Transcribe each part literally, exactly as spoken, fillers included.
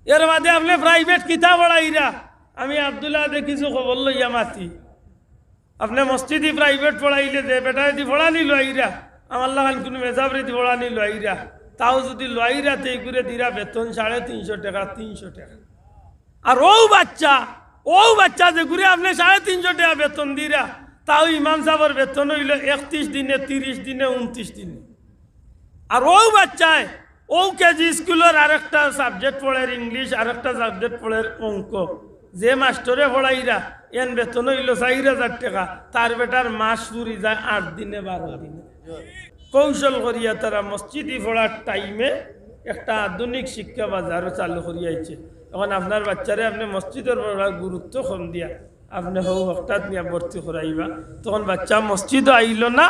এর বাদে আপনে প্রাইভেট কিতা পড়াইরা? আমি আব্দুল্লাহ দে কিছু খবর লইয়া মাতি। আপনে মসজিদি প্রাইভেট পড়াইলে যে বেটায় দি পড়ানি লইরা, আমার লাখান কুনু মেজাবরে দি পড়ানি লইরা, তাও যুদি লইরা, তে ইগুরে দিরা বেতন সাড়ে তিনশো টেকা, তিনশো টেকা। আর অউ বাচ্চা, অউ বাচ্চা যেগুরে আপনে সাড়ে তিনশো টেকা বেতন দিরা, তাও ইমাম সাবর বেতন অইলো একত্রিশ দিনে, তিরিশ দিনে, ঊনত্রিশ দিনে। আর অউ বাচ্চায় অউ কেজি স্কুলর আরেকটা সাবজেক্ট পড়ের ইংলিশ, আরেকটা সাবজেক্ট পড়ের অঙ্ক। যে মাস্টরে পড়াইরা, এন বেতন অইলো চাইর হাজার টেকা, তার বেটার মাস ফুরি যায় আট দিনে, বারো দিনে। কৌশল করিয়া তারা মসজিদি পড়ার টাইমে একটা আধুনিক শিক্ষা বাজারও চালু করিয়া আইছে। অখন আপনার বাচ্চারে আপনে মসজিদর পড়ার গুরুত্ব কম দিয়া আপনে হউ হকটাত নিয়া ভর্তি করাইবা, তখন বাচ্চা মসজিদও আইলো না,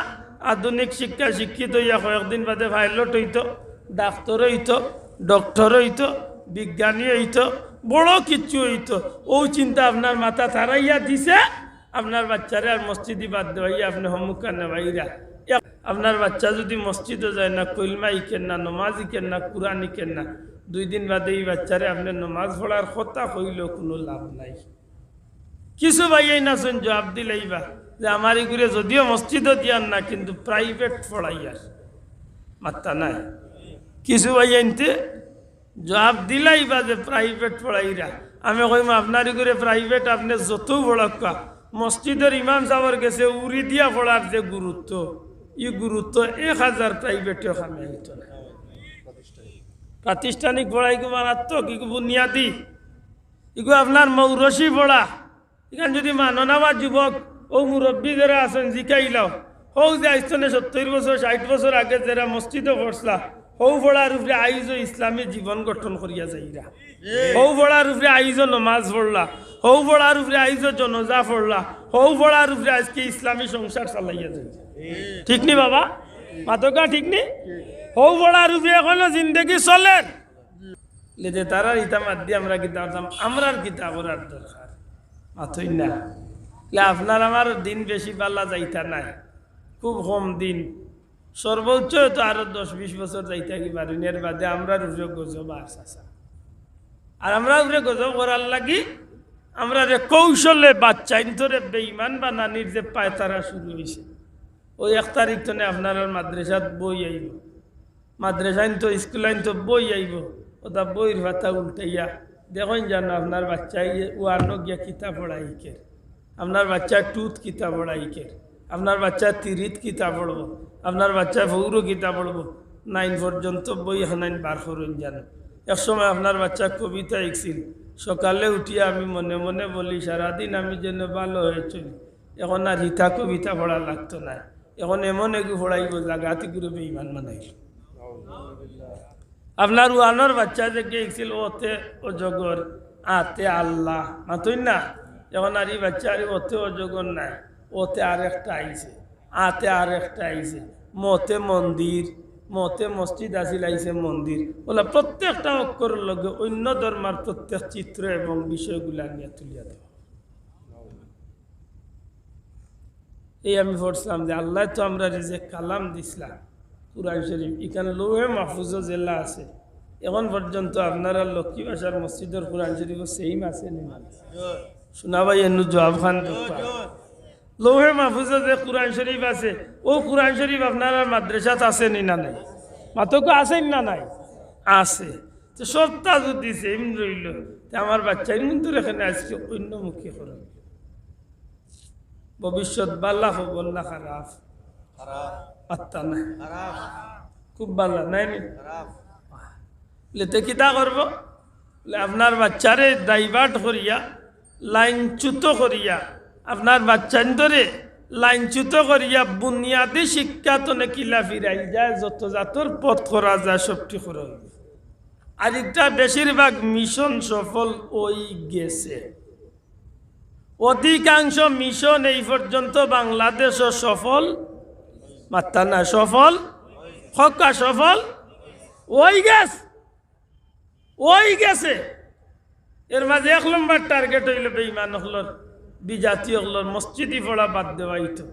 আধুনিক শিক্ষা শিক্ষিত অইয়া কয়েকদিন বাদে পাইলট অইতো, ডাক্তর অইতো, ডক্টর অইতো, বিজ্ঞানী অইতো, বড় কিচ্ছু অইতো। অউ চিন্তা আপনার মাথাত হারাইয়া দিছে, আপনার বাচ্চারে আর মসজিদি বাদ দেওয়াইয়া আপনে হমুকা নেওয়াইরা। এক, আপনার বাচ্চা যুদি মসজিদও যায় না, কলমা ইকের না, নমাজ ইকের না, কুরআন ইকের না, দুই দিন বাদে ই বাচ্চারে আপনে নমাজ পড়ার কথা কইলেও কুনু লাভ নাই। কিছু ভাইয়াইন আছইন জবাব দিলাইবা যে আমার ইগুরে যদিও মসজিদও দিয়ার না, কিন্তু প্রাইভেট পড়াইয়ার, মাত্তা নাই। কিছু ভাইয়াইন্তে জবাব দিলাইবা যে প্রাইভেট পড়াইরা। আমি কইমু আপনার ইগুরে প্রাইভেট আপনে যতউ পড়াউক্কা, মসজিদর ইমাম সাবর গেছে উরি দিয়া পড়ার যে গুরুত্ব, ই গুরুত্ব এক হাজার প্রাইভেটেও কামে আইতো না। প্রাতিষ্ঠানিক পড়া ইগু মারাত্মক, ইগু বুনিয়াদি, ইগু আপনার মৌরসি পড়া। ইখান যুদি মানো না বা যুবক, অউ মুরব্বি যেরা আছইন, জিকাইলাও। হউ যে আইজ থনে সত্তইর বছর, ষাইট বছর আগে যেরা মসজিদো পড়ছলা, হউ পড়ার উপরে আইজও ইসলামী জীবন গঠন করিয়া যাইরা। হউ পড়ার উপরে আইজও নমাজ পড়লা, হউ পড়ার উপরে আইজও জনাজা পড়লা, হউ পড়ার উপরে আইজকে ইসলামী সংসার চালাইয়া যাইরা। ঠিক নি বাবা? মাতউক্কা ঠিক নি? হউ পড়ার উপরে অখনো জিন্দেগি চলের। লে তে তারার ইতা মাত দি আমরা কিতা করতাম? আমরার কিতা করার দরকার? মাতইন না। লে আপনার আমার দিন বেশি বালা যাইতা নায়, খুব কম দিন, সর্বোচ্চ তো আরো দশ বিশ বছর যাইতা কি পারইন, এর বাদে আমরার উপরে গজব আর চাচা। আর আমরার উপরে গজব করার লাগি আমরারে কৌশলে বাচ্চাইন্তরে বেঈমান বানানির যে পায়তারা শুরু অইছে। অউ এক তারিখ থনে আপনারার মাদ্রাসাত বই আইবো, মাদ্রাসাইন্তো, স্কুলাইন্তো বই আইবো, অতা বইর পাতা উল্টাইয়া দেখইন যেন আপনার বাচ্চায় ওয়ানো গিয়া কিতা পড়া ইকের, আপনার বাচ্চায় টুত কিতা পড়া ইকের, আপনার বাচ্চায় তিরিত কিতা পড়বো, আপনার বাচ্চায় ফৌরো কিতা পড়বো, নাইন পর্যন্ত বই হানাইন বার করইন যেন। এক সময় আপনার বাচ্চা কবিতা ইকছিল, সকালে উঠিয়া আমি মনে মনে বলি, সারাদিন আমি যেন ভালো হয়ে চলি। অখন আর হিতা কবিতা পড়া লাগতো নায়। অখন এমন এগু পড়াইবো, জাগাত ইগুরে বেঈমান বানাইল। আপনার ওয়ানোর বাচ্চা যে গেছিল, অতে অজগর, আতে আল্লাহ, মাতইন না? অখন আর ই বাচ্চা আর অতে অজগর নায়, অতে আরেকটা আইছে, আতে আরেকটা আইছে, মতে মন্দির, মতে মসজিদ আছিল, আইছে মন্দির। অলা প্রত্যেকটা অক্ষরর লগে অন্য ধর্মর প্রত্যেক চিত্র এবং বিষয়গুলা নিয়া তুলিয়া দেওয়া। এই আমি পড়ছিলাম যে আল্লায় তো আমরারে যে কালাম দিছলা, কুরআন শরীফ, ইখান লৌহে মাহফুজো যেলা আছে, অখন পর্যন্ত আপনারার লক্ষ্মী বাসার মসজিদর কুরআন শরীফো সেম আছে নি? শুনা ভাই, এনু জবাব খান দেউক্কা। লৌহে মাহফুজো যে কুরআন শরীফ আছে, অউ কুরআন শরীফ আপনারার মাদ্রাসাত আছে নি না নাই? মাতউক্কা আছে নি না নাই? আছে। তে সবটা যুদি সেম রইলো, তে আমার বাচ্চাইন্তরে কেনে আইজকে অন্যমুখী করইন? ভবিষ্যৎ বালা খবর না খারাপ? খারাপ। আত্তা না। খারাপ। খুব বালা, নায় নি? খারাপ। লে তে কিতা করবো? লে আপনার বাচ্চারে divert করিয়া, লাইনচ্যুত করিয়া, আপনার বাচ্চাইন্তরে লাইনচ্যুত করিয়া বুনিয়াদি শিক্ষা থনে কিলা ফিরাইল যায়, যত জাতর পথ করা যায়, সবটি করা অইবো। আর ইটা বেশিরভাগ মিশন সফল অইগেছে। অধিকাংশ মিশন এই পর্যন্ত বাংলাদেশো সফল, মাত্তা না, সফল, কউক্কা সফল অইগেছে, অইগেছে। এর মাঝে এক নম্বর টার্গেট অইলো বেঈমান অকলর, বিজাতি অকলর মসজিদি পড়া বাদ দেওয়াইতো।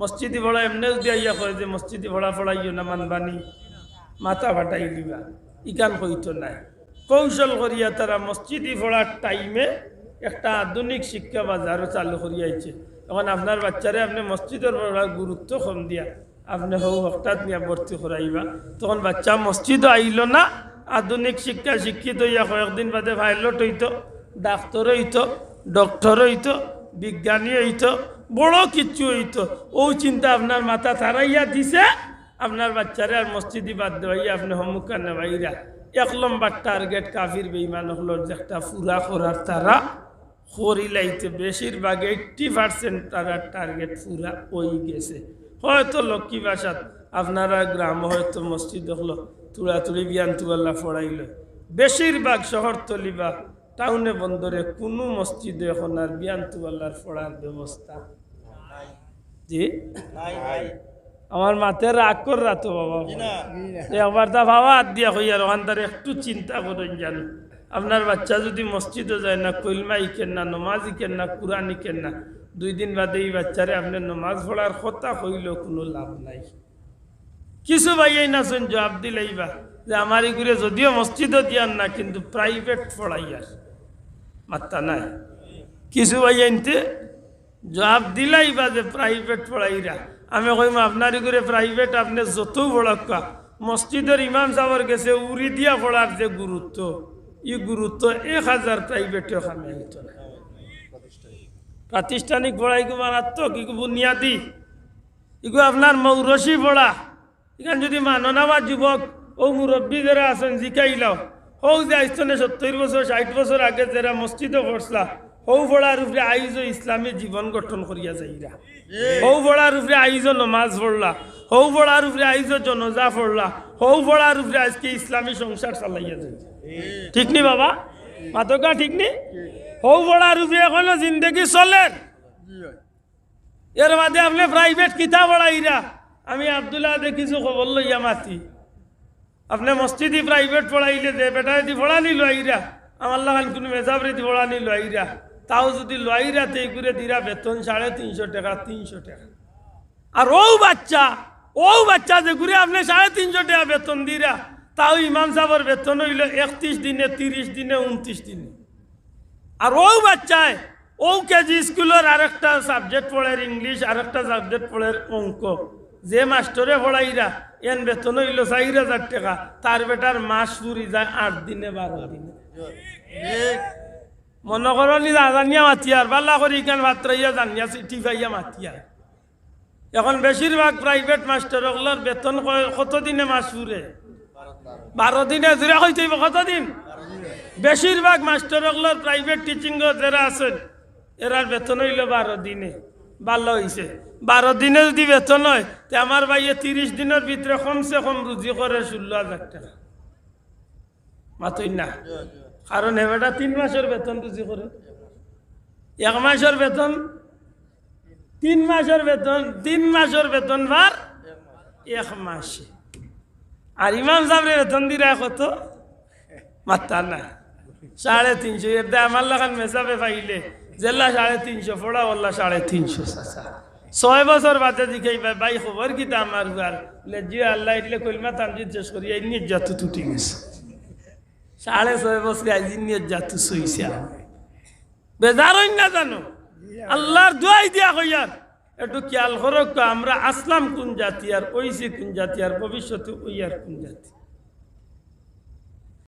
মসজিদি পড়া এমনে যুদি আইয়া কয় যে মসজিদি পড়া পড়াইও না, মানবা নি, মাথা ফাটাই দিবা, ইখান কইতো নায়। কৌশল করিয়া তারা মসজিদি পড়ার টাইমে একটা আধুনিক শিক্ষা বাজারও চালু করিয়া আইছে। এখন আপনার বাচ্চারে আপনে মসজিদর পড়ার গুরুত্ব কম দিয়া আপনে হউ হকটাত নিয়া ভর্তি করাইবা, তখন বাচ্চা মসজিদও আইলো না, আধুনিক শিক্ষা শিক্ষিত অইয়া কয়েকদিন বাদে পাইলট অইতো, ডাক্তার অইতো, ডক্টর অইতো, বিজ্ঞানী অইতো, বড় কিচ্ছু অইতো। অউ চিন্তা আপনার মাথাত হারাইয়া দিছে, আপনার বাচ্চারে আর মসজিদি বাদ দেওয়াইয়া আপনে হমুকা নেওয়াইরা। এক লম্বর টার্গেট কাফির বেইমান অকলর যেটা পুরা করার তারা করিলাইছে, বেশিরভাগ এইট্টি পার্সেন্ট তারার টার্গেট পুরা অইগেছে। হয়তো লক্ষ্মী বাসাত আপনারা গ্রামো হয়তো মসজিদ অকলো তুড়াতুড়ি বিয়ান তুবাল্লা পড়াইল, বেশিরভাগ শহরতলি বা টাউনে বন্দরে কুনু মসজিদে এখন আর বিয়ান তুবাল্লার পড়ার ব্যবস্থা। জি? আমার মাতে রাগ কররা তো বাবা। একবার তা বাবা হাত দিয়া কইয়ার, ওখান তার একটু চিন্তা করইন জানো। আপনার বাচ্চা যদি মসজিদও যায় না, কলমা ইকের না, নমাজ ইকের না, কুরআন ইকের না, দুই দিন বাদে ই বাচ্চারে আপনে নমাজ পড়ার কথা কইলেও কুনু লাভ নাই। কিছু ভাইয়াইন আছইন জবাব দিলাইবা যে আমার ইগুরে যদিও মসজিদও দিয়ার না, কিন্তু প্রাইভেট পড়াইয়ার, মাত্তা নাই। কিছু ভাইয়াইন্তে জবাব দিলাইবা যে প্রাইভেট পড়াইরা। আমি কইমু আপনার ইগুরে প্রাইভেট আপনে যতউ পড়াউক্কা, মসজিদর ইমাম সাবর গেছে উড়ি দিয়া পড়ার যে গুরুত্ব, ই গুরুত্ব এক হাজার প্রাইভেটেও কামে আইতো না। প্রাতিষ্ঠানিক পড়া ইগু মারাত্মক, ইগু বুনিয়াদি, ইগু আপনার মৌরসি পড়া। ইখান যদি মানো না বা যুবক, অউ মুরব্বি যেরা আছইন জিকাইলাও, হউ যে আইজ থনে সত্তইর বছর, ষাইট বছর আগে যেরা মসজিদো পড়ছলা, হউ পড়ার উপরে আইজও ইসলামী জীবন গঠন করিয়া যাইরা। হউ পড়ার উপরে আইজও নমাজ পড়লা, হউ পড়ার উপরে আইজও জনাজা পড়লা, হউ পড়ার উপরে আইজকে ইসলামী সংসার চালাইয়া যাইরা। ঠিক নি বাবা? মাতকা ঠিক নি? হউ পড়ার উপরে এখনো জিন্দেগি চলের। এর বাদে আপনে প্রাইভেট কিতা পড়াইরা? আমি আব্দুল্লাহ দে কিছু খবর লইয়া মাতি। আপনে মসজিদি প্রাইভেট পড়াইলে যে বেটারে দি পড়ানি লইরা, আমার লাখান কুনু মেজাবরে দি পড়ানি লইরা, তাও যদি লইরা তে ইগুরে দিরা বেতন সাড়ে তিনশো টেকা, তিনশো টেকা। আর অউ বাচ্চা, অউ বাচ্চা যেগুরে আপনে সাড়ে তিনশো টেকা বেতন দিরা, তাও ইমাম সাবর বেতন অইলো একত্রিশ দিনে, তিরিশ দিনে, ঊনত্রিশ দিনে। আর অউ বাচ্চায় অউ কেজি স্কুলর আরেকটা সাবজেক্ট পড়ের ইংলিশ, আরেকটা সাবজেক্ট পড়ের অঙ্ক। যে মাস্টরে পড়াইরা, এন বেতন অইলো চাইর হাজার টেকা, তার বেটার মাস ফুরি যায় আট দিনে, বারো দিনে। মনো করো নি জানিয়া মাতিয়ার, বালা করি ইখান ফাতরাইয়া জানিয়া চিঠি পাইয়া মাতিয়ার। এখন বেশিরভাগ প্রাইভেট মাস্টর অকলর বেতন কয়, কত দিনে মাস ফুরে? বারো দিনে। জুরে কইতে অইবো, কত দিন? বেশিরভাগ মাস্টর অকলর প্রাইভেট টিচিং যেরা আছইন, এরার বেতন অইলো বারো দিনে। বালা অইছে, বারো দিনে যদি বেতন অয়, তে আমার ভাইয়ে তিরিশ দিনর ভিতরে কমসে কম রুজি করে ষোলো হাজার টেকা। মাতইন না? কারণ হে বেটা তিন মাসর বেতন রুজি করে, এক মাসর বেতন, তিন মাসর বেতন, তিন মাসর বেতন বার এক মাসে। আর ইমাম সাবরে বেতন দিরা কত? মাত্তা না, সাড়ে তিনশো। এর দায় আমার লাখান মেজাবে পাইলে যেলা সাড়ে তিনশো, পড়া অলা সাড়ে তিনশো। চাচা, ছয় বছর বাদে জিকাইবা, ভাই, খবর কিতা আমার হুয়ার? বলে, জি আল্লাহ, ইটলে কলমা তামজিদ শেষ করি, এই নিয়ে জাতু তুটি গেছে। সাড়ে ছয় বছরে আইজ নিয়ে জাতু সইছে। বেজার অইন না জানো? আল্লাহর দোয়াই দিয়া কইয়ার, একটু খেয়াল করো, আমরা আসলাম কোন জাতি, আর অইছি কোন জাতি, আর ভবিষ্যতে অইয়ার কোন জাতি।